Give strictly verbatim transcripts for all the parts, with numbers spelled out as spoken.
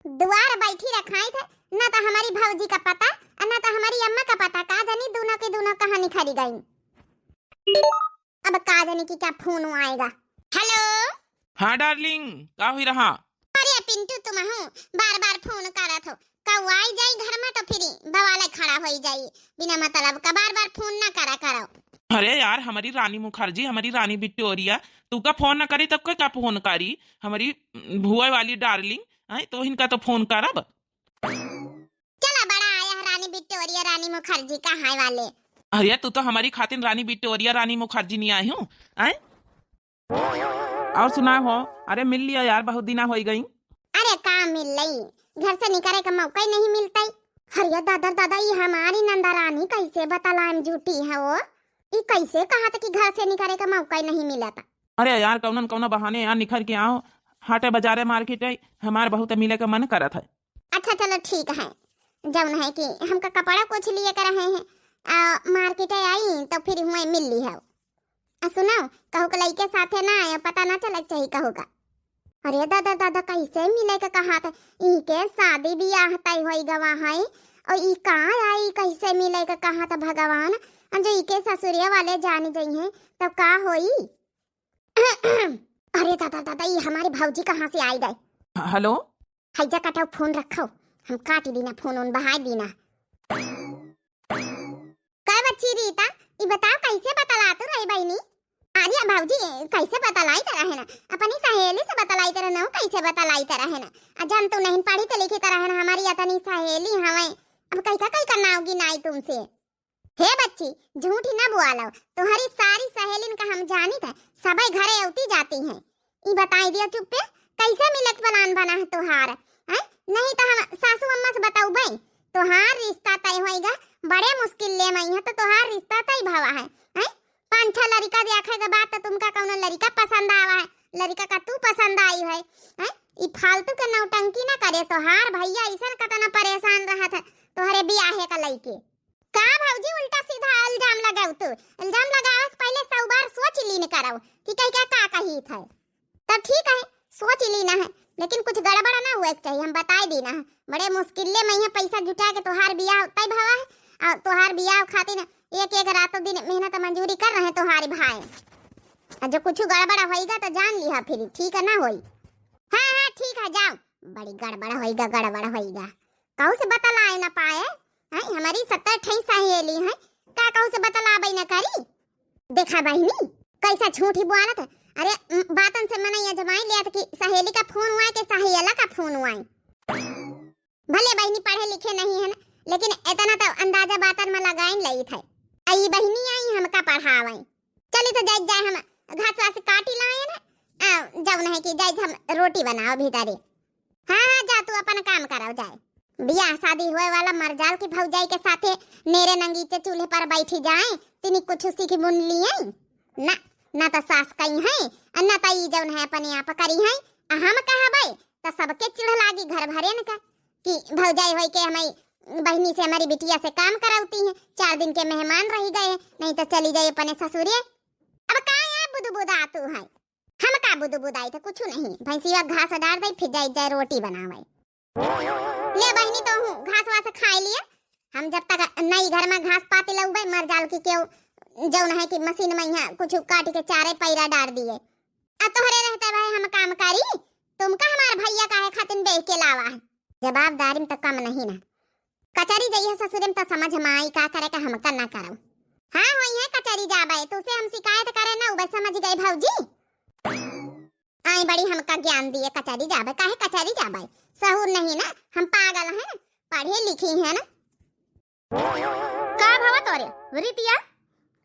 दुआर बैठी रखाई थे, ना तो हमारी भौजी का पता और ना तो हमारी अम्मा का पता, का जानी दोनों के दोनों कहाँ निखरी गई। अब का जानी कि क्या फोन आएगा। हेलो। हाँ डार्लिंग, का हुई रहा? अरे पिंटू, तुम हूँ बार बार फोन करत हो, कऊ आई जाई घर में तो फिर बवाले खड़ा होई जाई, बिना मतलब का बार बार फोन ना करा करो। अरे यार, हमारी रानी मुखर्जी, हमारी रानी विक्टोरिया, तू का फोन ना करी तब का, का फोन करी? हमारी भुआ वाली डार्लिंग, हैं, तो इनका तो फोन करब। चला बड़ा आया है रानी विक्टोरिया, रानी मुखर्जी का हाय वाले। अरे तू तो हमारी खातिर रानी विक्टोरिया, रानी मुखर्जी नहीं आई हूँ, हैं? और सुना हो, अरे मिल लिया यार, बहुत दिना होई गई। अरे का मिल लई, घर से निकले का मौका ही नहीं मिलता ही। अरे दादा दादा, ये हमारी नंदा रानी कैसे बतलाम झूठी है वो, ये कैसे कहा था कि घर से निकले का मौका ही नहीं मिला था। अरे यार, कौनन कौनो बहाने यार निखर के आओ, हाटे बाजारे मार्केट है, हमार बहुत मिले का मन करत है। अच्छा चलो ठीक है, जौन है कि हमका कपड़ा कुछ लिए कर रहे हैं, आ, मार्केट आई तो फिर हुए मिल ली है। आ सुनो, कहू के लइके साथे ना आए, पता ना चले के चाही कहू का। अरे दादा दादा, कैसे मिले के कहा था, इनके शादी बियाह तय होई गवा है, और ई का आई कैसे मिले के कहा था भगवान, आ जो इके ससुरिया वाले जान जई हैं तब का होई। अरे दादा दादा, ई हमारी भौजी कहाँ से आई गए। हेलो। हैजा कटाओ फोन रखो, हम काटी दीना फोन उन बहाई दीना। का बच्ची रीता, ई बताओ कैसे बतलातू रही बहिनी? अरे भौजी, कैसे बतलाई त रहे ना, अपनी सहेली से बतलाई त रहे ना, कैसे बतलाई त रहे ना। आ जन तू नहीं पढ़ी त लिखी त रहे ना, हमारी अतनी सहेली हवे, अब कई का कई का नाव गिनाई तुमसे। हे बच्ची, झूठी न बोलो, तुम्हारी सारी सहेलिन का हम जानित है, सबे घरे अउती जाती हैं। ई बताई दिया चुप्पे, कैसे मिलक प्लान बना है तोहार, हैं? नहीं तो हम सासू अम्मा से बतौबे, तोहार रिश्ता तय होइगा, बड़े मुश्किल ले मई है तो तोहार रिश्ता तय भवा है, हैं? पाँच छह लड़िका देखे के बाद तो तुमका कौनो लड़िका पसंद आवा है, लड़िका का तू पसंद आई है, हैं? ई फालतू के नौटंकी ना करे, तोहार भैया ऐसन कतना परेशान रहत है तोहरे बियाहे का लइके। का भौजी उल्टा सीधा इल्जाम लगाऊ तू? इल्जाम लगावे से पहले सौ बार सोच लीन करौ कि कई का, का कही थे। तब ठीक है, सोच लीना है, लेकिन कुछ गड़बड़ ना हुए के चाहिए, हम बताए दीना है। बड़े मुश्किल ले मैं यहाँ पैसा जुटा के तोहार बियाह तय भवा है, और तोहार बियाह खातिर एक एक रातों दिन मेहनत मजूरी कर रहे हैं तोहार भाई। और जो कुछ गड़बड़ होइगा तो जान लिहा फिर, ठीक है ना होई। हाँ हाँ ठीक है, जाओ। बड़ी गड़बड़ होइगा, गड़बड़ होइगा। कहू से बतलाए ना पाए, हैं? हमारी सत्तर ठई सहेली हैं, का कहू से बतलाबे ना करी? देखा बहिनी, कैसा झूठी बोलत है। अरे, म, बातन से मनई अजमाई लिया कि सहेली का फोन हुआ है कि सहेला का फोन हुआ है। भले बहिनी पढ़े लिखे नहीं है ना, लेकिन इतना तो अंदाजा बातन में लगाइन लई थे। आई बहिनी आई हमका पढ़ावे। चली तो जाए, जाए हम घास वास काटी लाए ना, आ, जौन है कि जाए हम रोटी बनाओ भीतरे। हाँ, हाँ, जा तू अपन काम करव जाए। बियाह शादी होए वाला मरजाल की भौजाई के साथे नेरे नंगीचे चूल्हे पर बैठी जाए, तिनी कुछ सीख बुन लिए। ना, ना तो सास कही है, आ ना तो ई जौन है अपने आप करी है। आ हम कहबै तो सबके चिढ़ लागी घर भरेन का कि भौजाई होई के हमारी बहिनी से हमारी बिटिया से काम करौती है, चार दिन के मेहमान रही गए, नहीं तो चली जाए अपने ससुरे। अब का यहाँ बुदबुदातू है? हम का बुदबुदाई थे, कुछ नहीं। भैंसिया घास डार दे, फिर जाए, जाए रोटी बनावे। ले बहिनी, तो हूँ घास वास खाए लिए। हम जब तक नई घर में घास पाती लउबे, मरजाल की केहू जौन है कि मशीन में यहाँ कुछ काट के चारे पैरा डार दिए। आ तोहरे रहते भाई हम काम करी, तुमका हमार भैया काहे खातिन बेह के लावा है? जवाबदारी में तो कम नहीं ना। कचरी जइहे ससुरे में तो समझ में आई, का करे का हमका ना करो। हाँ, होई है कचरी जाबे, तू से हम शिकायत करे ना, उबे समझ गए भौजी। आई बड़ी हमका ज्ञान दिए, कचरी जाबे, काहे कचरी जाबे? सहूर नहीं ना, हम पागल हैं, पढ़े लिखी हैं ना। का भवा तोरे, रितिया?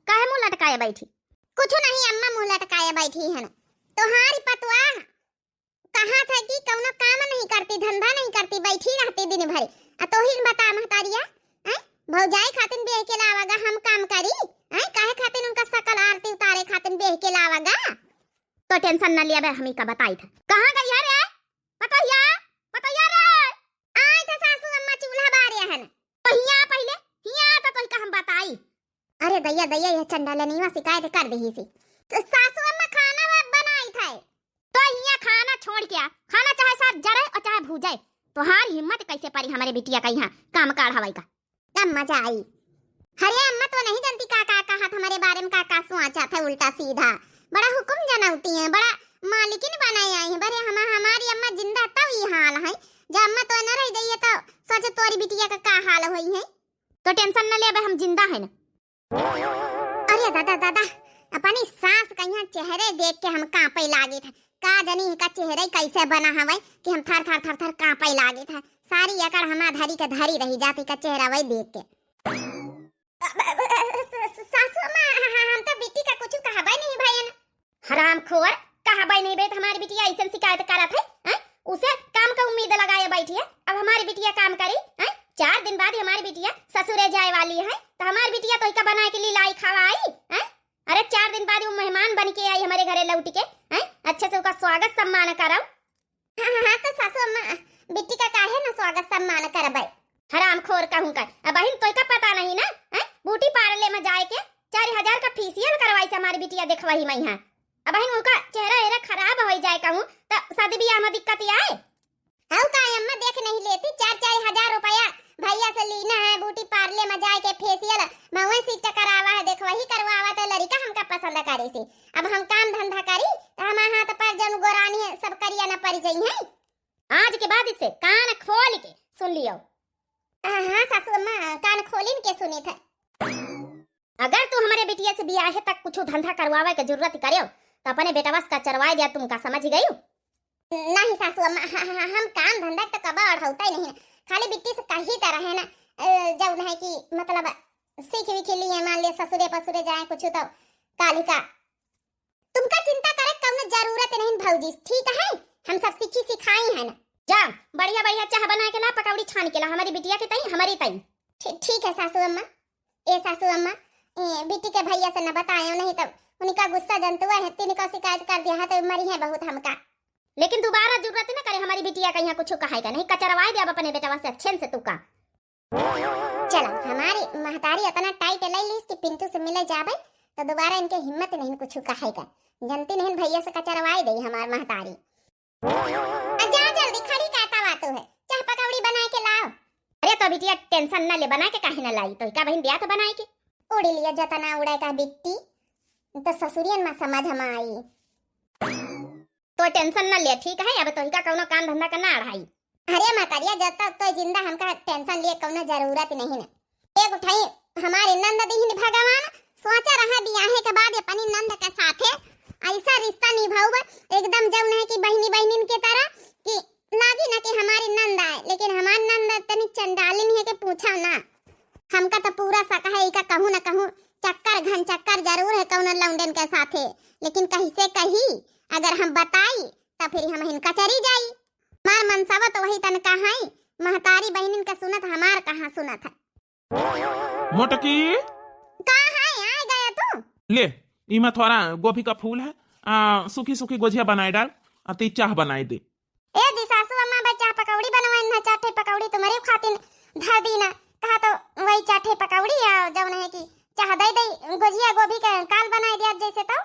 काहे मुंह लटकाए बैठी? कुछ नहीं अम्मा, मुंह लटकाए बैठी है ना। तोहारी पतवा कहा था कि कौनो काम नहीं करती, धंधा नहीं करती, बैठी रहती दिन भर। आ तोहिन बता महतारिया, हैं? भौजाई खातिन बेह के लावागा हम काम करी, हैं? काहे खातिन उनका सकल आरती उतारे खातिन बेह के लावागा? तो टेंशन न लिया बे, हम ही का बताई था। कहाँ गई है रे? पतोहिया, पतोहिया रे। आई था सासू अम्मा चूल्हा बारे हन। तो हिया पहले, हिया तो तोही का हम बताई। अरे दैया, दैया, यह चंडालनिया शिकायत कर दही सी। तो सासू अम्मा खाना ब-, बनाई था। तो हिया खाना छोड़ के आ, खाना चाहे साथ जरे और चाहे भूजे, तोहार हिम्मत कैसे परी हमरे बिटिया का यहाँ काम काढ़ावै का? का मजा आई? अरे अम्मा, तो नहीं जानती का का कहत हमरे बारे में, का का सोचत है उल्टा सीधा। बड़ा हुकुम जनौती हैं, बड़ा मालिकिन बनाए आई हैं। बरे हम, हमारी अम्मा जिंदा तब ई हाल है, जब अम्मा तो न रह जाइए तो सोचे तोरी बिटिया का का हाल होई है। तो tension न ले, अब हम जिंदा है ना। अरे दादा, दादा, अपनी सास का यहाँ चेहरे देख के हम कांपे लागे थे। का जानी इनका चेहरे कैसे बना हवै कि हम थर थर थर थर कांपे लागे थे। सारी अकड़ हमा धरी के धरी रही जाती का चेहरा वही देख के। सासू अम्मा, ह-, ह-, हम तो बिट्टी का कुछ कहबै नहीं भयन। हरामखोर, कहबै नहीं बे, त हमारी बिटिया ऐसन शिकायत करत है, हैं? उसे काम का उम्मीद लगाए बैठी है, अब हमारी बिटिया काम करी, हैं? चार दिन बाद ही हमारी बिटिया ससुरे जाए वाली है, तो हमारी बिटिया तोहिका बनाए के लिए लाई खावा आई, हैं? अरे चार दिन बाद ही वो मेहमान बन के आई हमारे घरे लौट के, हैं? अच्छे से उसका स्वागत सम्मान करब। हाँ, हाँ, हाँ, तो सासू अम्मा, बिट्टी का काहे ना स्वागत सम्मान करबै? हरामखोर कहूँ का। अबहिन तोहिका पता नहीं ना, हैं? ब्यूटी पार्लर में जाए के चार हजार का फेशियल करवाई से हमारी बिटिया देखवही मइहाँ। अबहिन उनका चेहरा एहरा खराब होइ जाए कहूँ, त शादी बियाह में दिक्कत आए। हऊ का अम्मा, देख नहीं लेती, चार चार हजार रुपया भैया से लीना है, ब्यूटी पार्लर में जाए के फेशियल, महुए सीट करावा है, देखवही करवावा, तो लड़िका हमका पसंद करे से। अब हम काम धंधा करी, तो हमार हाथ पर जौन गोरानी है, सब करिया न पड़ जइहैं। आज के बाद इसे कान खोल के सुन लियो। हाँ, हाँ, सासू अम्मा, कान खोलिन के सुनी थे। अगर तू हमरे बिटिया से बियाहे तक कुछ धंधा करवावे के जरूरत करेव, तो अपने बेटवा से कचरवाए दिया, तुमका समझ गई? नहीं सासू अम्मा, ह-, ह-, हम काम धंधा तो कबा अढ़ौता ही नहीं, खाली बिट्टी से कही तो रहे ना, अ, जौन है कि मतलब सीख विख लिए, मान ले ससुरे पसुरे जाए कुछ तो काली का। तुमका चिंता करे कौनो जरूरत नहीं भौजी, ठीक है? हम सब सीखी सिखाई है ना। जा, बढ़िया बढ़िया चाह बना के ला, पकौड़ी छान के ला, हमारी बिटिया के ताई, हमारी ताई। ठी-, ठीक है सासू अम्मा। ए सासू अम्मा, ए, बिट्टी के भैया से न बतायो, नहीं तो उनका गुस्सा जनतुआ है, तिनको शिकायत कर दिया है तो मरी है बहुत हमका। लेकिन दोबारा जरूरत न करे हमारी बिटिया का यहाँ कुछ कहे का, नहीं कचरवाए दे अब अपने बेटवा से अच्छे से तू का। चला, हमारी महतारी इतना टाइट ले लीस कि पिंटू से मिले जाबे तो दोबारा इनके हिम्मत नहीं कुछ कहे का। जनती नहीं भैया से कचरवाए दे हमार महतारी। आ जा जल्दी, खड़ी का तवा तू है, चाह पकौड़ी बनाए के लाओ। अरे तो बिटिया tension न ले, बनाए के काहे न लाई, तोहिका बहिन दिया तो बनाए के। उड़ी लिया जतना उड़े का बिट्टी, तो ससुरियन में समझ में आई। तो tension न ले, ठीक है, अब तोहिका कौनो काम धंधा का ना अढ़ाई। अरे महतरिया, जब तक तो जिंदा हमका tension लिए कौनो जरूरत नहीं न। एक उठाई हमारे नंद दिहिन भगवान, सोचा रहा बियाहे के बाद अपनी नंद के साथे ऐसा रिश्ता निभाऊब, एकदम जौन है कि बहिनी बहिनिन के तरह, कि लागी ना कि हमारी नंद आए, लेकिन हमार नंद तनी चंडालिन है कि पूछा ना। हमका तो पूरा शक है, इका कहूँ ना कहूँ चक्कर घन चक्कर जरूर है कौनो लौंडन के साथे, लेकिन कैसे कही, अगर हम बताई तो फिर हम हिन कचरी जाई। हमार मनसवा तो वही तन का है, महतारी बहिनिन का सुनत हमार कहाँ सुनत है। मोटकी। का है, आ गया तू? ले, इमा थोड़ा गोभी का फूल है, आ, सूखी सूखी गोजिया बनाए डाल, आ ती चाह बनाए दे। ए जी सासू अम्मा, बस चाह पकौड़ी बनवाइन है, चार ठे पकौड़ी तुम्हरे खातिर धर दी ना, कहा तो वही चार ठे पकौड़ी आ जौन है कि चाह दे दे, गोजिया गोभी का काल बनाए दिया जैसे तो।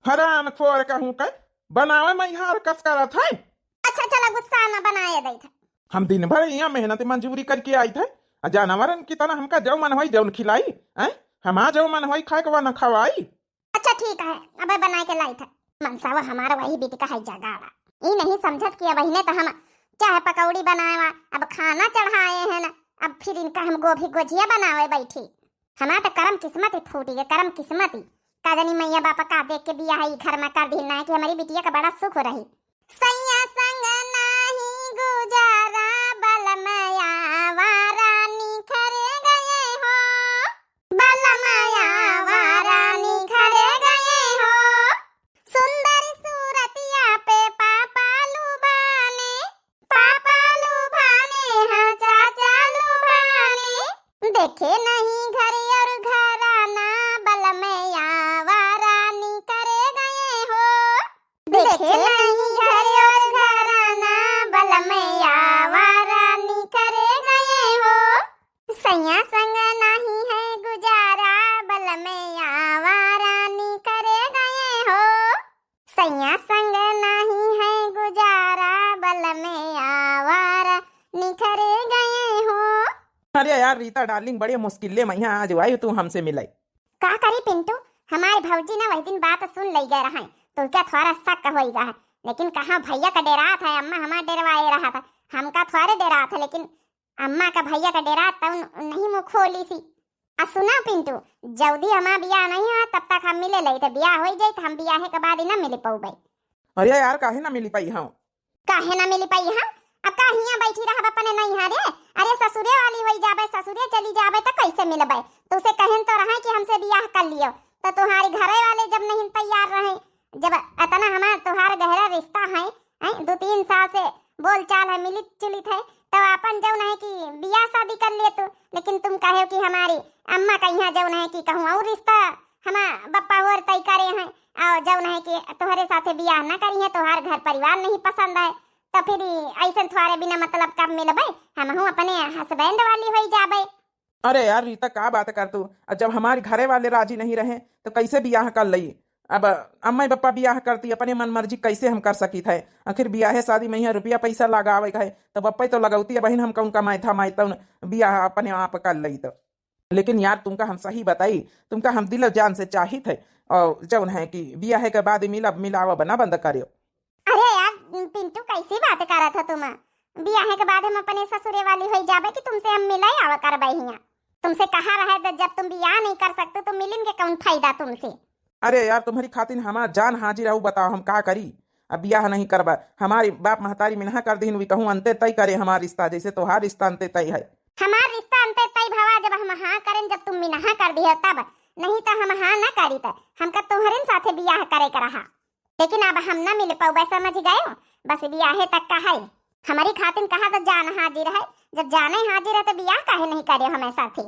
हराम खोर कहूँ का बनावे में हार कस करत है। अच्छा चला गुस्सा ना बनाए दे थे। हम दिन भर यहाँ मेहनत मजूरी करके आई थे, आ जानवरन की तरह हमका जौ मन होई जौन खिलाई, हैं? हमा जौ मन होई खाए के वो न खवाई। अच्छा ठीक है, अबे बनाए के लाई थे। मनसावा हमारा वही बिटिका है जगाड़ा। ई नहीं समझत कि अब इन्हें तो हम चाहे पकौड़ी बनाए, अब खाना चढ़ाए हैं ना, अब फिर इनका हम गोभी गोजिया बनावे बैठी। हमार तो करम किस्मत ही फूटी गए, करम किस्मत ही। का जानी मैया बापा का देख के बियाह ई घर में कर दी ना कि हमारी बिटिया का बड़ा सुख रही। सैया संग नाही गुजारा, बलमया वारा निखर गए हो। बलमया वारा निखर गए हो। सुंदर सूरतिया पे पापा लुभाने, पापा लुभाने, हाँ चाचा लुभाने। देखे नहीं घर और घराना, बलमया वारा निखर गए हो। देखे नहीं घर और घराना, बलमया वारा निखर गए हो। सैया संग नाही है गुजारा, बलमया वारा निखर गए हो। सैया संग नाही है गुजारा, बलमया वारा अरे यार रीता darling, बड़े मुश्किल ले मैं यहाँ आज आई तू हमसे मिले। का करी पिंटू, हमारे भौजी ना वही दिन बात सुन लई गए रहे, तो क्या थोड़ा शक होई गया है, लेकिन कहाँ भैया का डेरात है, अम्मा हमार डेरवाए रहा था, हमका थोड़े डेरात है, लेकिन अम्मा का भैया का डेरात तो उन-, नहीं मुँह खोली सी। आ सुना पिंटू, जल्दी हमार बियाह नहीं है, तब तक हम मिले लई, तो बियाह होई जाई, तो हम बियाहे के बाद ही ना मिल पौबे। अरे यार, काहे ना मिली पाई हम? काहे ना मिली पाई हम? अब का हियां बैठी रहब अपने नैहरे? अरे ससुरे वाली होई जाबे, ससुरे चली जाबे तो कैसे मिलबे? तुसे कहन तो रहे कि हमसे बियाह कर लियो, तो तुम्हारी घरे वाले जब नहीं तैयार रहे, जब इतना हमार तुम्हार गहरा रिश्ता है, हैं, दो तीन साल से बोलचाल है, मिलित जुलित है, तो अपन जौन है कि बियाह शादी कर ले तू, लेकिन तुम कहे कि हमारी अम्मा का यहाँ जौन है कि कहूँ और रिश्ता हमार बप्पा और तय करे हैं, और जौन है कि तोहरे साथे बियाह ना करी है, तोहार घर परिवार नहीं पसंद है, तो फिर ऐसन थोड़े बिना मतलब कब मिलबे? हमहू अपने husband वाली होई जाबे। अरे यार रीता, का बात कर तू? अब जब हमारे घरे वाले राजी नहीं रहे तो कैसे बियाह कर लई? अब अम्मा बप्पा बियाह करती, अपने मन मर्जी कैसे हम कर सकित है? आखिर बियाहे शादी में यहाँ रुपया पैसा लगावे के है, तो बप्पे तो लगौती है बहिन, हम कौन कमाए था माए तौन बियाह अपने आप कर लई तो। लेकिन यार तुमका हम सही बताई, तुमका हम दिल जान से चाहित है, और जौन है कि बियाहे के बाद मिलब मिलावब ना बंद करियो। अरे यार पिंटू, कैसी बात करत हो तुम? बियाहे के बाद हम अपने ससुरे वाली होई जाबे कि तुमसे हम मिले आवा करबे हियां? तुमसे कहा रहे तो जब तुम बियाह नहीं कर सकते तो मिलिन के कौन फायदा तुमसे? अरे यार, तुम्हारी खातिर हमार जान हाजिर है, बताओ हम का करी? अब बियाह नहीं करबा, हमारी बाप महतारी मिनहा कर दीन, वी कहूँ अंते तय करे हमार रिश्ता, जैसे तोहार रिश्ता अंते तय है। हमार रिश्ता अंते तय भवा जब हम हाँ करें, जब तुम मिनहा कर दिए तब, नहीं तो हम हाँ ना करी, तो हमका तोहरे साथे बियाह करे के रहा। लेकिन अब हम ना मिल पौबे, समझ गयो? बस बियाहे तक का है। हमारी खातिन कहा तो जान हाजिर है, जब जाने हाजिर है तो बियाह काहे नहीं करे हमें साथे?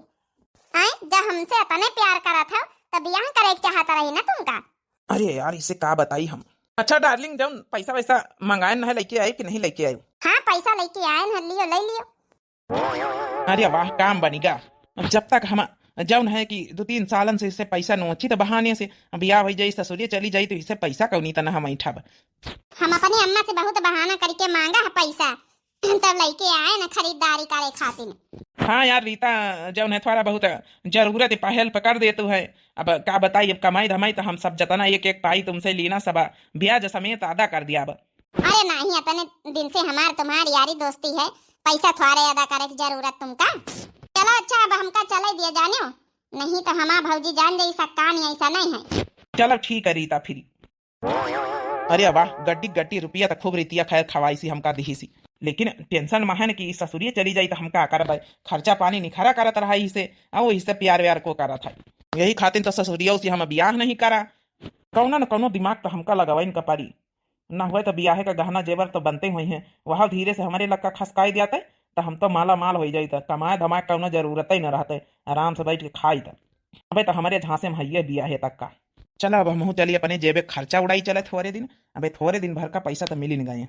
आए, जब हमसे इतने प्यार करत हो तो बियाह करे के चाहत रही ना तुमका। अरे यार, इसे का बताई हम। अच्छा darling, जौन पैसा वैसा मंगाए न है, लेके आए कि नहीं लेके आए? हाँ, पैसा लेके आए न, लियो, ले लियो। अरे वाह, काम बनिगा। जब तक हम जौन है कि दो तीन सालन से इसे पैसा नोची तो बहाने से बियाह हो जाई, ससुरिया चली जाई तो इसे पैसा कौनी तना हम ऐठब। हम अपने अम्मा से बहुत बहाना करके मांगा है पैसा, तब लेके आए न खरीदारी करे खातिर। हाँ यार रीता, जौन है थोड़ा बहुत जरूरत है, help कर दे तू है। अब का बताई, अब कमाई धमाई तो हम सब जतना एक एक पाई तुमसे लीना सब ब्याज समेत अदा कर दिया अब। अरे नहीं, इतने दिन से हमार तुम्हार यारी दोस्ती है, पैसा थोड़े अदा करे की जरूरत तुमका। चलो अच्छा, अब हमका चले दिया जानियो, नहीं तो हमार भौजी जान जाई सक्का नहीं, ऐसा नहीं है। चलो ठीक है रीता, फिर। अरे वाह, गड्डी गड्डी रुपया तो खूब रीतिया खैर खवाई सी हमका दिही सी, लेकिन tension महन कि ससुरिये चली जाई तो हम का करबै, खर्चा पानी निखरा करत रहा इसे, आ वही से प्यार व्यार को करत है। यही खातिर तो ससुरिया से हम बियाह नहीं करा। कौनो न कौनो दिमाग तो हमका लगावइन का पड़ी, ना हुए तो बियाहे का गहना जेवर तो बनते हुई हैं, वह धीरे से हमारे लक्का खसकाई दियाते, तो हम तो माला माल हो जाइत, कमाए धमाए कौनो जरूरत ही न रहते, आराम से बैठ के खाइत। अबे तो हमारे झांसे में हइये बियाहे तक का। चला अब हमहू चली अपने जेबे खर्चा उड़ाई चले थोड़े दिन, अबे थोड़े दिन भर का पैसा तो मिल ही गए।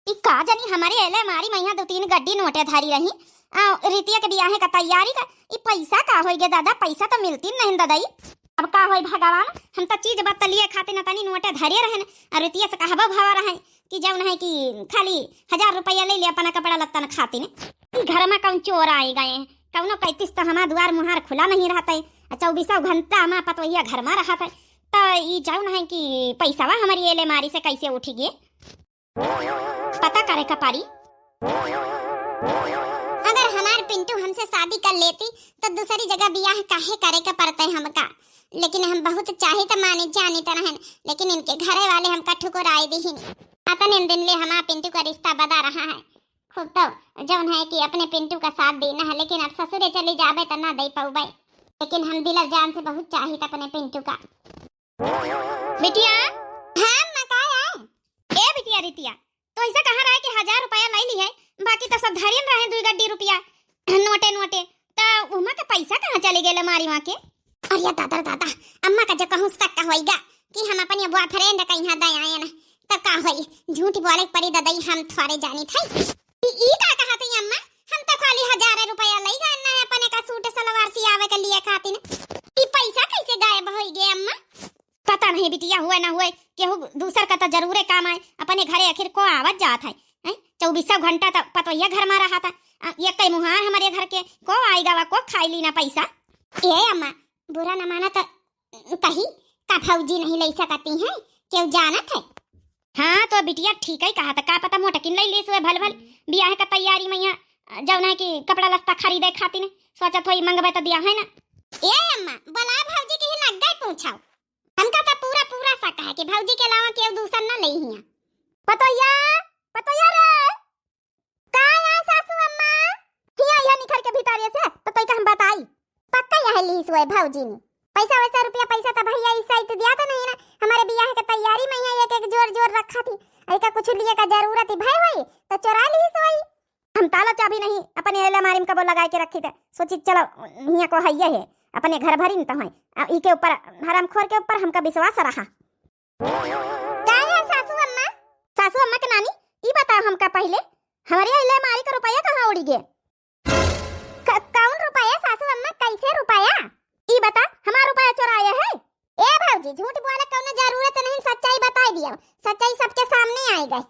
ई का जानी हमारे एले मारी मैया दो तीन गड्डी नोटे धरी रही, आ, रितिया के बियाहे का तैयारी का, ई पैसा का होई गे दादा, पैसा तो मिलती नहीं ददई। अब का होई भगवान, हम तो चीज बत्तलिए खातिर न तनी नोटे धरे रहन, आ रितिया से कहबो भवा रहे कि जौन है कि खाली हजार रुपया ले ले अपना कपड़ा लत्ता न खातिर। ई घर में कौन चोर आए गए, कौनो कैतिस तो हमार दुआर मुहार खुला नहीं रहता है, आ चौबीसों घंटा हमार पतोहिया घर में रहत है, तो ई जौन है कि पैसावा हमारी एले मारी से कैसे उठी गे? पता करे का पड़ी। अगर हमार पिंटू हमसे शादी कर लेती तो दूसरी जगह बियाह काहे करे का पड़ते हमका? लेकिन हम बहुत चाहे तो माने जाने तो रहन, लेकिन इनके घरे वाले हमका ठुकराए दिहिन। अतने दिन ले हमार पिंटू का रिश्ता बदा रहा है। खूब तो जौन है कि अपने पिंटू का साथ देना है, लेकिन अब ससुरे चले जाबे तो ना दे पाउबे। लेकिन हम दिल जान से बहुत चाहित अपने पिंटू का। बिटिया। हाँ अम्मा, का है? ए बिटिया रितिया, तो ऐसा कहा रहा है कि हजार रुपया ले ली है, बाकी तो सब धरियन रहे दुई गड्डी रुपया नोटे नोटे, तो उमा के पैसा कहाँ चले गेले मारी वहाँ के? अरे दादा रे दादा, अम्मा का जो कहूँ शक होइगा कि हम अपने boyfriend का यहाँ दे आए ना, तब का होई, झूठ बोले के पड़ी ददई, हम थोड़े जानी थे। ई, ई का कहा थे अम्मा, हम तो खाली हजारे रुपया ले गए ना अपने का सूट सलवार सियावे के लिए खातिर, ई पैसा कैसे गायब होई गे अम्मा? पता नहीं बिटिया, हुए ना हुए, केहू दूसर का तो जरूरे काम आए, अपने घरे आखिर को आवत जात है, हैं? चउबीसों घंटा त पतोहिया घर मा रहत है। अ, एक्कइ मुहार हमरे घर के, को आइ गवा, को खाइ लीना पैसा। ए अम्मा, बुरा न माना त कही, का भौजी नहीं लइ सकती हैं? केउ जानत है? हाँ, तो बिटिया ठीकइ कहत है, का पता मोटकिन लइ लीस हुए भल भल। बियाह क तैयारी मइहाँ, जउन है कि कपड़ा लत्ता खरीदइ खातिन सोचत होई मंगबइ त दिया है ना। ए अम्मा, बोला भौजी के ही लग गए पूछाओ। हमका त पूरा पूरा शक है कि भौजी के अलावा केउ दूसर न लइ हियाँ। पतोहिया, पतोहिया रे। का या सासू अम्मा? हियाँ, हियाँ निखर के भीतरे से, त तोइका हम बताई। पक्का यह लीस हुए भौजी ने। पैसा वैसा रुपया पैसा त भइया इस साइड दिया त नहीं ना। हमरे बियाह के तैयारी मइहाँ एक एक जोर जोर रखा थी। अरे का कुछ लिए का जरूरत ही भय होई, त चोरा लीस हुई। हम ताला चाबी नहीं अपने अलमारी में कबो लगाइ के रखी थे। सोची चलो, हियाँ को हइये है, अपने घर भरी न तो है। आ, ई के ऊपर, हरामखोर के ऊपर हमका विश्वास रहा। का है सासू अम्मा? सासू अम्मा के नानी, ई बताओ हमका पहिले, हमरे अलमारी का रुपया कहाँ उड़ी गे? क-, कउन रुपया सासू अम्मा, कइसे रुपया? ई बता, हमार रुपया चोराए है? ए भौजी, झूठ बोले कउनो जरूरत नहीं, सच्चाई बताइ दियो, सच्चाई सबके सामने आइ गए।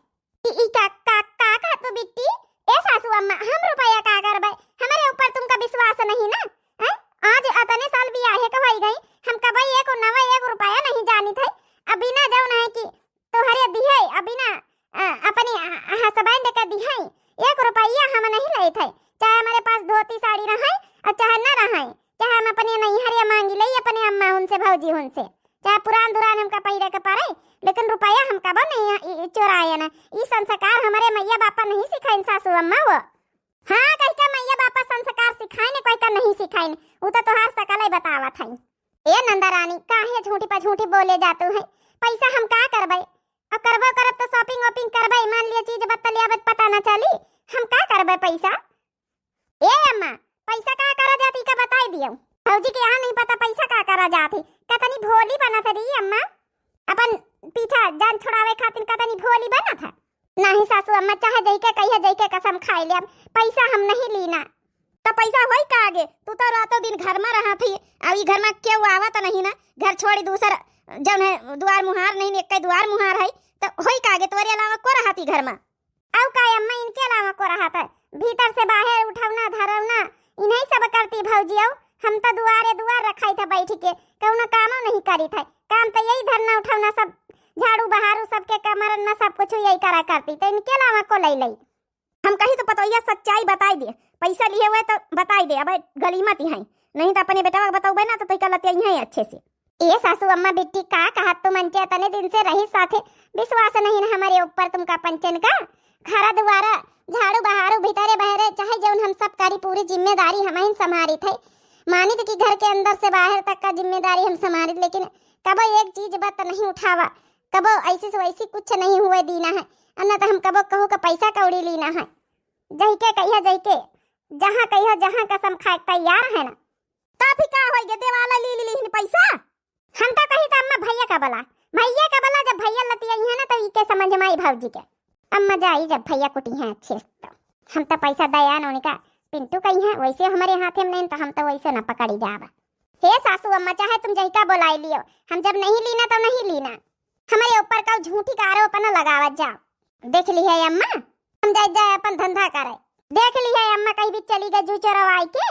ई, ई का, का, का कहत तू बिट्टी? ए सासू अम्मा, हम रुपया का करबे? हमरे ऊपर तुमका विश्वास नहीं ना? हैं? आज अतने साल बियाहे क होई गई, हम कबई एक नवा एक रुपया नहीं जानित है। अभी ना जउन है कि तोहरे दिहे, अभी ना, अ, अपने ह-, husband के दिहे, एक रुपया हम नहीं लेत है। चाहे हमरे पास धोती साड़ी रहे अउर चाहे न रहे, चाहे हम अपने नैहरिया माँगी लई, अपने अम्मा हुन से, भौजी हुन से, चाहे पुरान दुरान हमका पहिरे के पड़े, लेकिन रुपया हम कबो नहीं, ई, ई चोराए न। ई संस्कार हमरे मइया बापा नहीं सिखाइन सासू अम्मा वो। हाँ, कहिका मइया बापा संस्कार सिखाइन, कोई का नहीं सिखाइन, उ तो तोहार सकलइ बतावत है। ए नंदा रानी, काहे झूठी पर झूठी बोले जातू है? पैसा हम का करबे? अब करबो करब तो shopping वॉपिंग करबे, मान लिया चीज बत्ता लियाबत पता न चली, हम का करबे पैसा? ए अम्मा, पैसा का करा जात, ई का बताइ दियो। भौजी के यहाँ नहीं पता पैसा का करा जात है। कतनी भोली बनत है री अम्मा, अपन पीछा जान छुड़ावे खातिर कतनी भोली बनत है। नहीं सासू अम्मा, चाहे जइके कहिए, जइके कसम खाइ लेब, पैसा हम नहीं लीना। तो पैसा होई का आगे? तू तो रातों दिन घर मा रहत ही, अब ई घर मा केउ आवत नहीं ना, घर छोड़ी दूसर जउन है दुआर मुहार नहीं, एक्के दुआर मुहार है, तो होई का आगे? तोरे अलावा को रहत ई घर मा? अउ का अम्मा, इनके अलावा को रहत है? भीतर से बाहर उठौना धरौना इन्हीं सब करती भौजी। अउ हम तो दुआरे दुआर रखाई था बैठ के, कउनो कामो नहीं करी था। काम तो यही धरना उठौना सब, झाड़ू बहारू सबके कमरन में सब कुछ यही करा करती, तो इनके अलावा को लई लई। हम कही तो पतोहिया सच्चाई बताई दे, पैसा लिए हुए तो बताई दे, अब गली मत ही, नहीं तो अपने बेटवा के बतौबे ना तो तोइका लतियाई है अच्छे से। ए सासू अम्मा बिट्टी, का कहत तू मनचे, अतने दिन से रही साथे, विश्वास नहीं न हमरे ऊपर तुमका पंचन का? घर दुआरा, झाड़ू बहारू, भीतरे बहरे, चाहे जउन हम सब करी, पूरी जिम्मेदारी हमहिन संभारित है। मानित कि घर के अंदर से बाहर तक का जिम्मेदारी हम संभारित, लेकिन कबो एक चीज बत नहीं उठावा, कबो ऐसी से वैसी कुछ नहीं हुए दीना है, अन्ना तो हम कबो कहू का पैसा कौड़ी लीना है। जहिके कहिया जहिके, जहाँ कहिया जहाँ कसम खाए के तैयार है ना। तो फिर का होई गे, देवाला ली ली लिहिन पैसा? हम तो कही तो अम्मा भैया का बोला, भैया का बोला, जब भैया लतियाई है ना तो इके समझ में आई भौजी के। अम्मा जाई जब भैया कुटी हैं अच्छे से तो। हम तो पैसा दया न उनका पिंटू कही हैं, वैसे हमरे हाथे में नहीं तो हम तो वैसे न पकड़ी जाब। हे सासू अम्मा, चाहे तुम जहिका बोलाई लियो, हम जब नहीं लीना तो नहीं लीना। हमरे ऊपर का झूठी का आरोप न लगावत जाओ। देख ली है अम्मा, हम जाए जाए अपन धंधा करे। देख ली है अम्मा, कहीं भी चली गए जू चोरवाई के।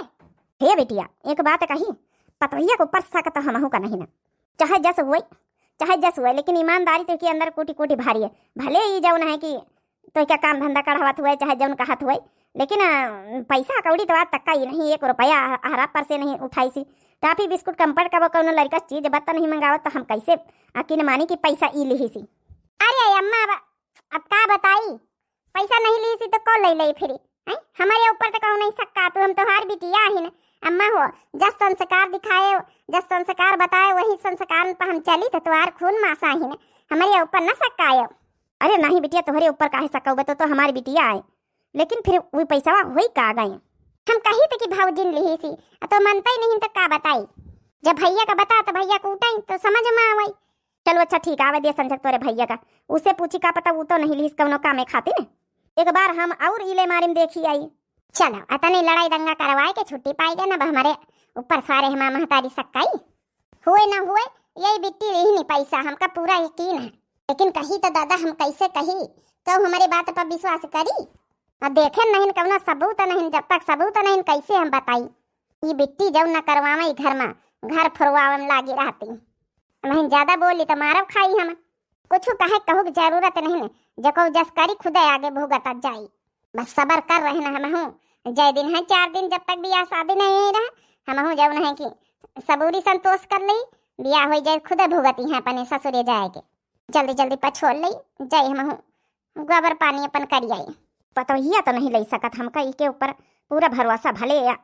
हे बिटिया, एक बात कही, पतोहिया के ऊपर शक तो हमहू का नहीं ना, चाहे जस हुए, चाहे जस हुए, लेकिन ईमानदारी तो के अंदर कोटि कोटि भारी है। भले ही जउन है कि तो क्या काम धंधा कढ़ावत हुए, चाहे जउन कहत हुए, लेकिन, अ, पैसा कौड़ी तो आज तक का ही नहीं, एक रुपया हरा पर से नहीं उठाई सी। टाफी बिस्कुट कम्पट का वो कौनो लड़का चीज बत्ता नहीं मंगावत, तो हम कैसे यकीन मानी कि पैसा ई लिही सी? अरे अम्मा, अब, अब का बताई, पैसा नहीं लिही सी तो कौन ले ले फिरी? हैं? हमरे ऊपर तो कहूँ नहीं सक्का तू, हम तोहार बिटिया ही न। अम्मा हो, जस संस्कार दिखाए, जस संस्कार बताए, वही संस्कार पर हम चली, तो तोहार खून मासा ही न, हमरे ऊपर न सक्कायो। अरे नहीं बिटिया, तोहरे ऊपर काहे शक होबे, तो, तो हमारी बिटिया आए, लेकिन फिर वो पैसवा होई का गए? हम कही तो कि भौजिन लिही सी, आ तो मनता ही नहीं तो का बताई? जब भैया का बता तो भैया कूटाई तो समझ में आवई। चलो अच्छा ठीक, आवे दे संझक तोरे भैया का, उसे पूछी का पता वो तो नहीं लिहिस कौनो कामे खातिर। एक बार हम और इले मारी में देखी आई। चलो अतने लड़ाई दंगा करवाए के छुट्टी पाई गए ना, अब हमारे ऊपर सारे हमार महतारी सक्काई। हुए ना हुए, यही बिट्टी लिहिन पैसा, हमका पूरा यकीन है। लेकिन कही तो दादा हम कैसे कही, तो हमरे बात पर विश्वास करी? आ देखे नहीं कौनो सबूत नहीं, जब तक सबूत नहीं कैसे हम बताई? ई बिट्टी जौन न करवावे ई घर में, घर फोरवावे में लागी रहती। नहीं ज्यादा बोली तो मारब खाई हम। कुछ कहे कहू की जरूरत नहीं, जको जस करी खुदे आगे भुगतत जाई। बस सबर कर रहे न हमहू, जय दिन है चार दिन जब तक बियाह शादी नहीं हुई रहा, हमहू जौन है कि सबूरी संतोष कर ली, बियाह होई जाए खुदे भुगती हैं अपने ससुरे जाए के। जल्दी जल्दी पछोड़ ली, जाए हमहू गोबर पानी अपन करियाई। पतोहिया तो नहीं लई सकत, हमका इके ऊपर पूरा भरोसा भले या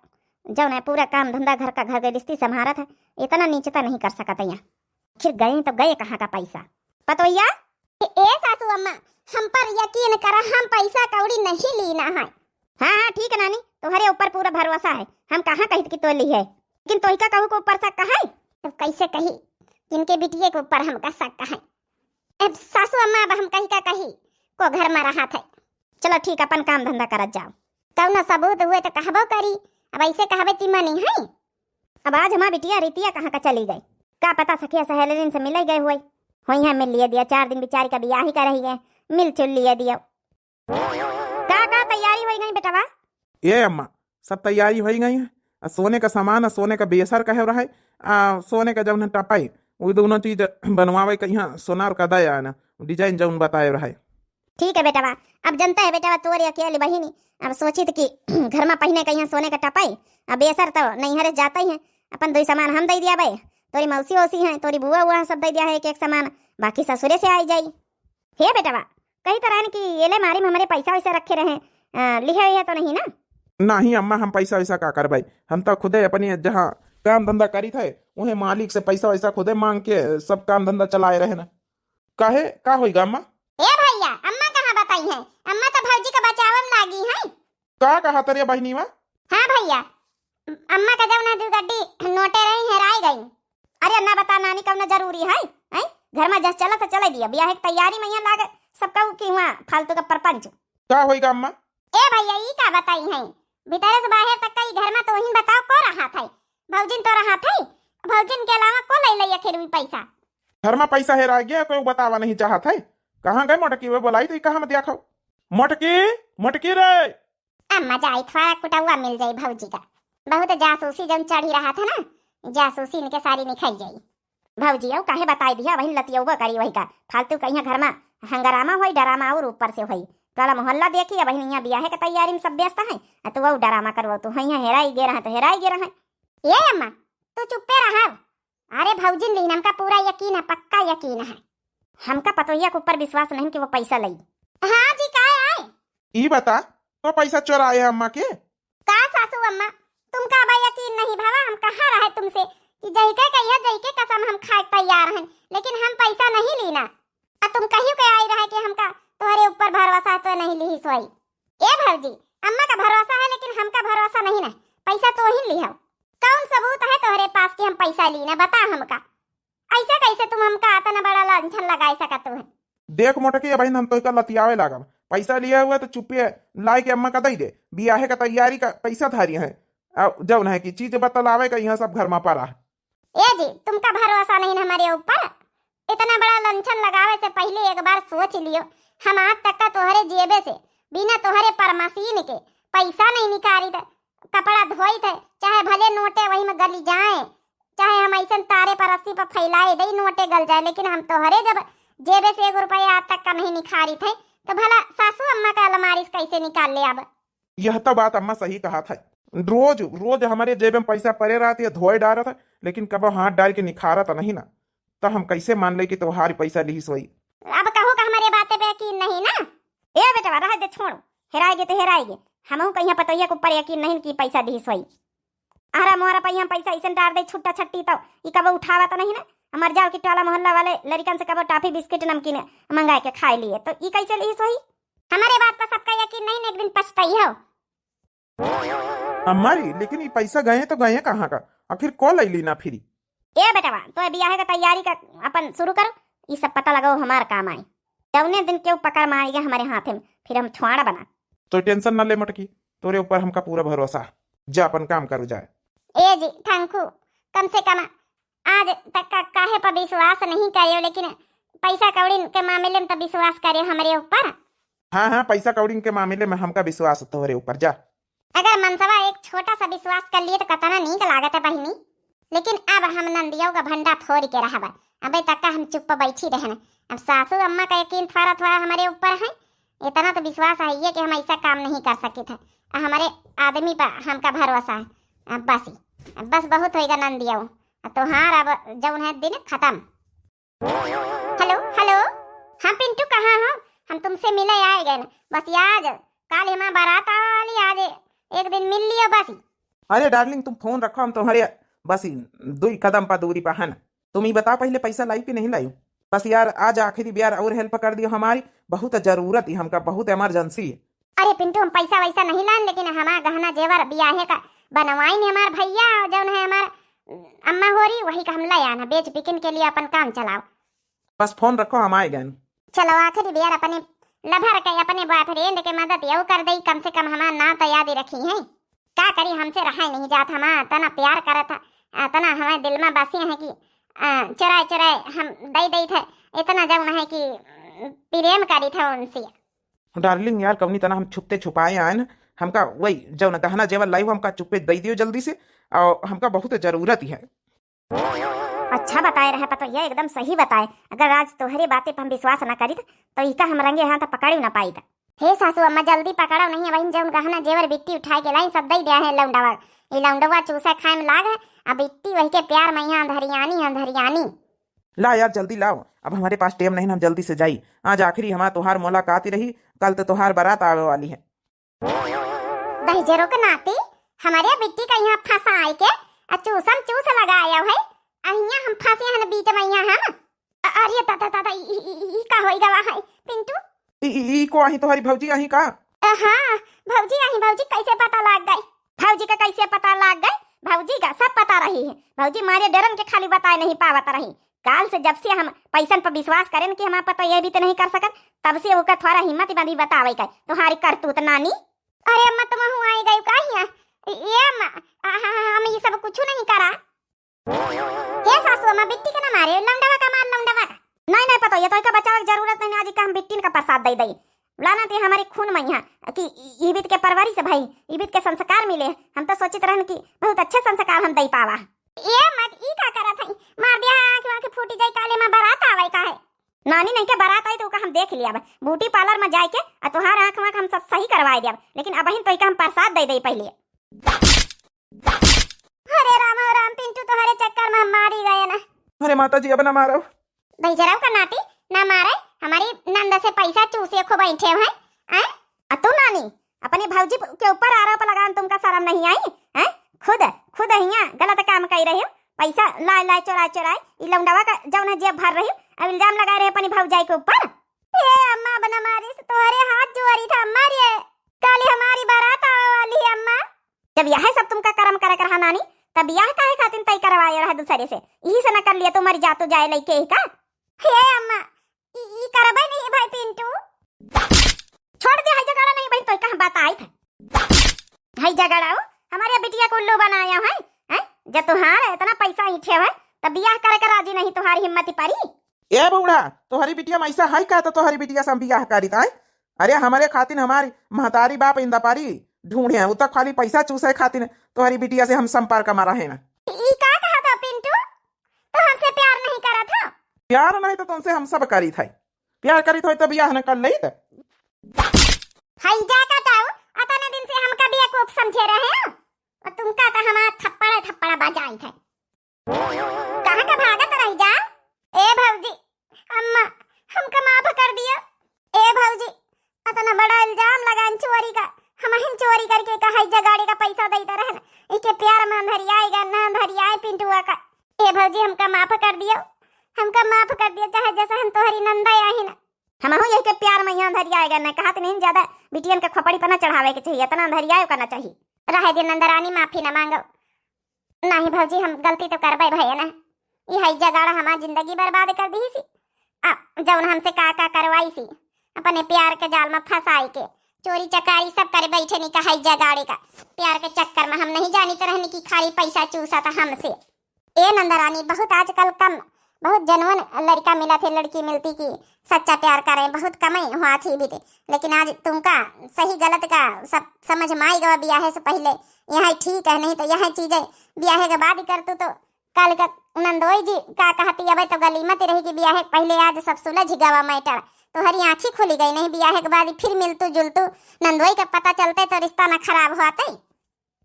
जौन है पूरा काम धंधा घर का घर गृहस्थी संभारत है, इतना नीचता नहीं कर सकत या। आखिर गए तो गए कहाँ का पैसा? पतोहिया? ए, ए सासू अम्मा, हम पर यकीन करा, हम पैसा कौड़ी नहीं लीना है। हाँ, हाँ, ठीक है नानी, तोहरे ऊपर पूरा भरोसा है, हम कहाँ कहित कि तो ली है, लेकिन तोहिका कहू के ऊपर शक है। तब कैसे कही, इनके बिटिये के ऊपर हमका शक है। अब सासू अम्मा, अब हम कही का कही, को घर में रहा थे। चलो ठीक, अपन काम धंधा करत जाओ। कौनो सबूत हुए तो कहबो करी, अब ऐसे कहबे ती मनी है। अब आज हमार बिटिया रितिया कहाँ का चली गई, का पता सखिया सहेलिन से मिले गए हुए। होई है मिल लिए दिया, चार दिन बिचारी का बियाह ही का रही गए, मिल चुल लिए दियो। का का तैयारी होई गई बेटवा? ए अम्मा, सब तैयारी होई गई है। आ सोने का सामान, आ सोने का बेसर कहे रहे, आ सोने का जौन है टपाई, वो दोनों चीज बनवावे के यहाँ सोनार का दया है ना, design जौन बताए रहे। ठीक है बेटवा, अब जनता है बेटवा तोरे अकेली बहिनी, अब सोचित कि घर में पहिने के यहाँ सोने का टपाई, अब बेसर तो नैहरे जाते ही हैं, अपन दुई सामान हम दे दिया बे, तोरी मौसी ओसी हैं, तोरी बुआ हुआ सब दे दिया है एक एक सामान, बाकी ससुरे से आई जाई। हे बेटवा, कही तो रहन कि ये ले मारी में हमारे पैसा वैसा रखे रहे, आ, लिहे हुए तो नहीं ना? नहीं अम्मा, हम पैसा वैसा का करबाई, हम तो खुदे अपनी जहाँ काम धंधा करी थे, वही मालिक से पैसा वैसा खुदे मांग के सब काम धंधा चलाए रहे ना। काहे, का होई गा अम्मा? ए भैया, अम्मा कहाँ बताई है? अम्मा तो भौजी का बचावे में लागी है। का कहा तरे बहिनीवा? हाँ भैया, अम्मा का जौन है दू गड्डी नोटे रही हेराई गई। अरे ना बता नानी, कौनो जरूरी है? हैं? घर में जस चलत है चले दिया, बियाह की तैयारी में यहाँ लागे सब कहू कि हुआ फालतू का परपंच। का होई गा अम्मा? ए भैया, ई का बताई है, भीतरे से बाहर तक का ई घर में तो ही बताओ को रहा था, भौजिन तो रहा था, भौजिन के अलावा को ले ले आखिर भी पैसा? घर में पैसा हेरा गया, कोई बतावा नहीं चाहत है। कहाँ गए मोटकी, वे बोलाई तो कहाँ मत आखो। मोटकी, मोटकी रे। अम्मा जाई, थोड़ा कुटौआ मिल जाई भौजी का। बहुत जासूसी जौन चढ़ी रहा था ना, जासूसी इनके सारी निकल जाई। भौजी, औ काहे बताई दिया, वही लतियौबो करी वही का। फालतू कहिया घर में हंगामा होई, डरामा और ऊपर से होई। टोला मोहल्ला देखी, अब वही यहाँ बियाहे के तैयारी में सब व्यस्त है, आ तू वो डरामा करवो, तू वही हेराई गे रहे तो हेराई गे रहे। ए अम्मा, तू चुप्पे रहा। अरे भौजिन लीन, हमका पूरा यकीन है, पक्का यकीन है। हमका पतोहिया के ऊपर विश्वास नहीं कि वो पैसा लई। हाँ जी, का आए? ई बता, तो पैसा चोराए है अम्मा के? का सासू अम्मा, तुमका अब यकीन नहीं भवा? हम कहा रहे तुमसे कि जहिके कहिया, जहिके कसम हम खाए तैयार हैं, लेकिन हम पैसा नहीं लीना। आ तुम कहियो के आई रहे कि हमका तोहरे ऊपर भरोसा है तो नहीं लिही सोई। ए भौजी, अम्मा का भरोसा है लेकिन हमका भरोसा नहीं ना, पैसा तो ही लिहो। कौन सबूत है तोहरे पास कि हम पैसा लीना, बता हमका। ऐसे कैसे तुम हमका इतना बड़ा लांछन लगाए सकत हो? देख मोटकी, अबहिन हम तोहका लतियावे लागब। पैसा लिया हुआ तो चुप्पे लाए के अम्मा का दई दे। बियाहे का तैयारी का पैसा धारी है। आ जौन है कि चीज बतलावे का यहाँ सब घर में पड़ा है। ए जी, तुमका भरोसा नहीं हमारे ऊपर? इतना बड़ा लांछन लगावे से पहले एक बार सोच लियो। हम आज तक का तोहरे जेबे से बिना तोहरे परमसीन के पैसा नहीं निकाली थे। कपड़ा धोई थे, चाहे भले नोटे वही में गली जाए, चाहे हम ऐसन तारे पर रस्सी पर फैलाए दई, नोटे गल जाए, लेकिन हम तोहरे जब जेबे से एगो रुपया आज तक का नहीं निखारी थे, तो भला सासू अम्मा का अलमारी से कैसे निकाल ले अब? यह तो बात अम्मा सही कहा था। रोज, रोज हमारे जेब में पैसा पड़े रहत है, धोए डारत है, लेकिन कबो हाथ डाल के निखारत नहीं ना। तो हम कैसे मान ले कि तोहार पैसा लिहिस होई? अब कहू का हमारे बातें पे यकीन नहीं ना? ए बेटवा, रह दे, छोड़ो। हेराएगे तो हेराएगे। हमहू कहिया पतोहिया के ऊपर यकीन नहीं कि पैसा दिहिस होई। अहरा मोहरा पहिया पैसा ऐसन डार दे छुट्टा छट्टी तो ई कबो उठावा तो नहीं ना। हमार जाओ कि टोला मोहल्ला वाले लड़िकन से कबो टॉफी बिस्किट नमकीन मंगा के खाए लिए, तो ई कैसे लिहिस होई? हमारे बात पर सबका यकीन नहीं ना, एक दिन पछताई हो। अम्मा रे, लेकिन ई पैसा गए तो गए कहाँ का? आखिर को लैली ना फिरी? ए बेटवा, तो बियाहे का तैयारी का अपन शुरू करो, ई सब पता लगाओ हमार काम आए। जौने दिन केहू पकड़ में आएगा हमारे हाथे में, फिर हम छुआड़ा बना। तो टेंशन ना ले मोटकी, तोरे ऊपर हमका पूरा भरोसा। जा अपन काम करू जाए। ए जी, थैंक यू। कम से कम आज तक का काहे पर विश्वास नहीं करियो, लेकिन पैसा कौड़ी के मामले में तो विश्वास करियो हमरे ऊपर। हाँ, हाँ, पैसा कौड़ी के मामले में हमका विश्वास है तोहरे ऊपर, जा। अगर मनसवा एक छोटा सा विश्वास कर लिए तो कतना नीक लागत है बहिनी, लेकिन अब हम नंदियो का भंडा फोड़ के रहब। अबे तक हम चुप बैठी रहन। अब सासू अम्मा का यकीन थोड़ा थोड़ा हमारे ऊपर है, इतना तो विश्वास है ये कि हम ऐसा काम नहीं कर सकित है। आ हमारे आदमी पर हमका भरोसा है। अब बस ही, अब बस बहुत होइगा नंदियो। अब तोहार अब जौन है दिन खत्म। हेलो, हेलो, हाँ पिंटू, कहाँ हो? हम तुमसे मिले आए गए न। बस आज, काल हमार बारात आवे वाली, आज एक दिन मिल लियो बस। अरे डार्लिंग, तुम फोन रखो, हम तुम्हारे बस दुई कदम पर दूरी पर है ना। तुम ही बताओ पहले, पैसा लाई कि नहीं लाई? बस यार, आज आखिरी बार और हेल्प कर दियो हमारी, बहुत जरूरत ही हमका, बहुत इमरजेंसी है। अरे पिंटू, हम पैसा वैसा नहीं लान, लेकिन हमार गहना जेवर बियाहे का बनवाइन हमार भैया, जौन है हमार अम्मा होरी, वही का हम ले आना, बेच बिकिन के लिए अपन काम चलाओ। बस फोन रखो, हम आए गए। चलो, आखिरी बेर अपने लवर के, अपने बॉयफ्रेंड के मदद यहू कर दई, कम से कम हमार नाम तो याद ही रखी है। का करी, हमसे रहाई नहीं जात, हमार तना प्यार करत है, तना हमारे दिल में बसे हैं कि, अ, चुराए चुराए हम दई दई थे, इतना जौन है कि, अ, प्रेम करी थे उनसे। डार्लिंग यार, कवनी तना हम छुपते छुपाए आए ना, हमका वही जौन गहना जेवर लाई, वो हमका चुप्पे दे दियो जल्दी से, और हमका बहुत जरूरत ही है। अच्छा बताए रहे पतोहिया, एकदम सही बताए। अगर आज तोहरे बातें पर हम विश्वास ना करीत, तो इका हम रंगे हाथ पकड़ी ना पाईत। हे सासू अम्मा, जल्दी पकड़ो नहीं, वही जौन गहना जेवर बिट्टी उठाए के लाई, सब दे दिया है लौंडवा। ई लौंडवा चूसा खाए में लाग है, अब बिट्टी वही के प्यार में यहाँ अंधरियानी, अंधरियानी। ला यार, जल्दी लाओ, अब हमारे पास टाइम नहीं, हम जल्दी से जाई। आज आखिरी हमार तोहार मुलाकात ही रही, कल तो तोहार बारात आवे वाली है। दहिजरो के नाती, हमारे बिट्टी का यहाँ फंसाए के, आ चूसम चूस लगाया है, आ यहाँ हम फंसे हैं बीच में यहाँ हम। अ-, अरे दादा, दादा, ई, ई, ई, ई का होई गवा है, पिंटू? ई, ई, ई को आही तोहरी भौजी आही का? अ, हाँ, भौजी आही, भौजी कैसे पता लाग गई? भौजी का कैसे पता लाग गई? भौजी का सब पता रही है। भौजी मारे डरन के खाली बताए नहीं पावत रही। काल से जब से हम पैसन पर विश्वास करेन कि हमार पतोहिया भी तो नहीं कर सकत, तब से ओकर थोड़ा हिम्मत बंदी बतावे का। तुम्हारी करतूत नानी। अरे अम्मा, तुम हूँ आई गई का हिया? ए अम्मा, आ, हा, हा, हम ये सब कुछ नहीं करा। हे सासू अम्मा, बिट्टी के ना मारे, लौंडवा का मार, लौंडवा का। नहीं, नहीं पतोहिया, तो का बचावे की जरूरत नहीं, आज का हम बिट्टिन का प्रसाद दे दई। लाना ते हमारे खून में यहाँ कि ई-, ईबित के परवरिश भाई, ईबित के संस्कार मिले। हम तो सोचित रहन कि बहुत अच्छे संस्कार हम दे पावा। ए मत, ई का करत हई? मार दिया, आँख वाँख फूट जाई, काले माँ बारात आवे का है। नानी नहीं के बारात आई तो ओका हम देख लिया। ब्यूटी पार्लर में जाए के आ तोहार आँख वाँख हम सब सही करवाए दिया, लेकिन अबहिन तो इका हम प्रसाद दे दे पहले। अरे राम हो राम, पिंटू तोहरे चक्कर में हम मारी गए ना। अरे माता जी, अब ना मारो। दहिजरऊ का नाती, ना मारे, हमारी नंद से पैसा चूसे खूब बैठे हैं, हैं? आ तू नानी, अपनी भौजी के ऊपर आरोप लगान तुमका शर्म नहीं आई, हैं? खुद, खुद हियाँ गलत काम कर रही हो, पैसा लाए लाए चोराए चोराए, ई लौंडवा का जौन है जेब भर रही, अब इल्जाम लगा रहे अपनी भौजाई के ऊपर। हे अम्मा, अब ना मारिस, तोहरे हाथ जोड़ी था अम्मा रे, काली हमारी बारात आवे वाली है अम्मा। जब यह सब तुमका करम करे कर रहा नानी, तब यह काहे खातिर तय करवाए रहा दूसरे से? यही से न कर लिया तो मर जा तो जाए लइके ही का? हे अम्मा, ई, ई करबे नहीं भाई पिंटू। छोड़ दे, हई झगड़ा नहीं बहन, तो कहाँ बात आई था? हई झगड़ा हो, हमारे बिटिया को उल्लू बनाया है, हैं? जब तुम्हारे इतना पैसा ईठे है, तब बियाह करे के राजी नहीं, तुम्हारी हिम्मत ही परी। ए बूढ़ा, तोहरी बिटिया में ऐसा है का तो तोहरी बिटिया से हम बियाह करी ताई? अरे हमरे खातिर हमारी महतारी बाप इंदा पारी ढूंढे हैं, उ तो खाली पैसा चूसे खातिर तोहरी बिटिया से हम संपर्क में रहे ना। ई का कहा था पिंटू? तो हमसे प्यार नहीं करा था? प्यार नहीं तो तुमसे हम सब करी थे। प्यार करी थे तो बियाह न कर लेत। हई जा का ताऊ, अतने दिन से हमका बेवकूफ समझे रहे हो? और तुमका तो हमार थप्पड़ थप्पड़ बजाई थे। कहाँ का भागत रही जा? ए भौजी, अम्मा, हमका माफ कर दिया। ए भौजी, अतना बड़ा इल्जाम लगान चोरी का, हमहिन चोरी करके का हई जगाड़े का पैसा देता रहन। इके प्यार में अंधरियाएगा, ना अंधरियाए पिंटुआ का। ए भौजी, हमका माफ कर दियो, हमका माफ कर दियो, चाहे जैसा हम तोहरी नंदा आही ना। हमहू यही के प्यार में यहाँ धरी आए गए, न कहत नहीं ज्यादा बिटियन के खोपड़ी पर न चढ़ावे के चाहिए, इतना धरी आए करना चाहिए। रहे दे नंदरानी, माफी न मांगो। नहीं भौजी, हम गलती तो करबे भये ना। ई हई जगाड़ा हमार जिंदगी बर्बाद कर दी सी। आ, जौन हमसे का का करवाई सी, अपने प्यार के जाल में फंसाई के, चोरी चकारी सब करे बैठे नहीं का हई जगाड़े का। प्यार के चक्कर में हम नहीं जानी तो रहनी कि खाली पैसा चूसा था हमसे। ए नंदरानी, बहुत आजकल कम बहुत genuine लड़का मिला थे, लड़की मिलती कि सच्चा प्यार करें, बहुत कमई हुआ थी भी थे। लेकिन आज तुमका सही गलत का सब समझ में आई गवा बियाहे से पहले, यही ठीक है, नहीं तो यही चीजें बियाहे के बाद ही करतू तो कल का नंदोई जी का कहती, अबे तो गली मत रही कि बियाहे के पहले आज सब सुलझ गवा matter। तोहरी आँखी खुली गई, नहीं बियाहे के बाद ही फिर मिलतू जुलतू, नंदोई का पता चलते तो रिश्ता ना खराब होते।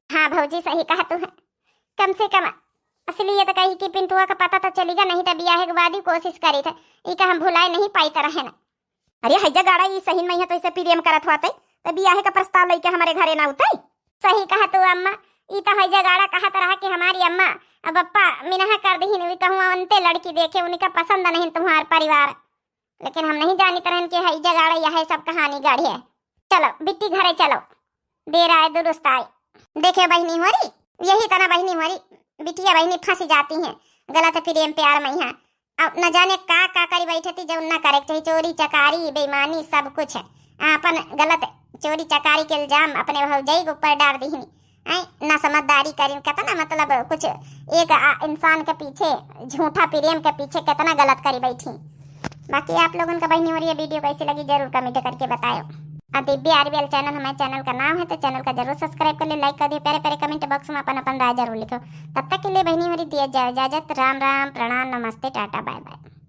हाँ भौजी, सही कहा तू है। कम से कम असलियत कही कि पिंटुआ का पता तो चलिगा, नहीं तो बियाहे के बाद ही कोशिश करी थे, ई का हम भुलाए नहीं पाई तरह है ना। अरे हैजा गाड़ा, ई सही में है तो इसे प्रेम करत होते तो बियाहे का प्रस्ताव लेके हमारे घरे ना उतई। सही कहा तू अम्मा, ई तो हैजा गाड़ा कहत रहा कि हमारी अम्मा अब पप्पा मिनहा कर दीहिन, वी कहूँ अंते लड़की देखे, उनका पसंद नहीं तुम्हार परिवार। लेकिन हम नहीं जानित रहन कि हैजा गाड़ा यह सब कहानी गढ़े। चलो बिट्टी घरे चलो, देर आए दुरुस्त आए। देखे बहिनी होरी, यही तना बहिनी होरी, बिटिया बहिनी फंसी जाती हैं गलत प्रेम प्यार में। यहाँ अब न जाने का का करी बैठे थी, जो न करे के चाहिए, चोरी चकारी बेईमानी सब कुछ है। आपन गलत चोरी चकारी के इल्जाम अपने भौजाई के ऊपर डाल दीहिन। ऐं ना समझदारी करिन, कितना मतलब कुछ एक आ, इंसान के पीछे, झूठा प्रेम के पीछे कितना गलत करी बैठी। बाकी आप लोगन का बहिनी होरी ये video कैसी लगी जरूर comment करके बतायो। और दिव्य आरबीएल channel हमारे channel का नाम है, तो channel का जरूर subscribe कर ले, like कर दियो, प्यारे प्यारे comment box में अपन अपन राय जरूर लिखो। तब तक के लिए बहिनी होरी दिया जाए इजाजत, राम राम, प्रणाम, नमस्ते, टाटा, bye bye।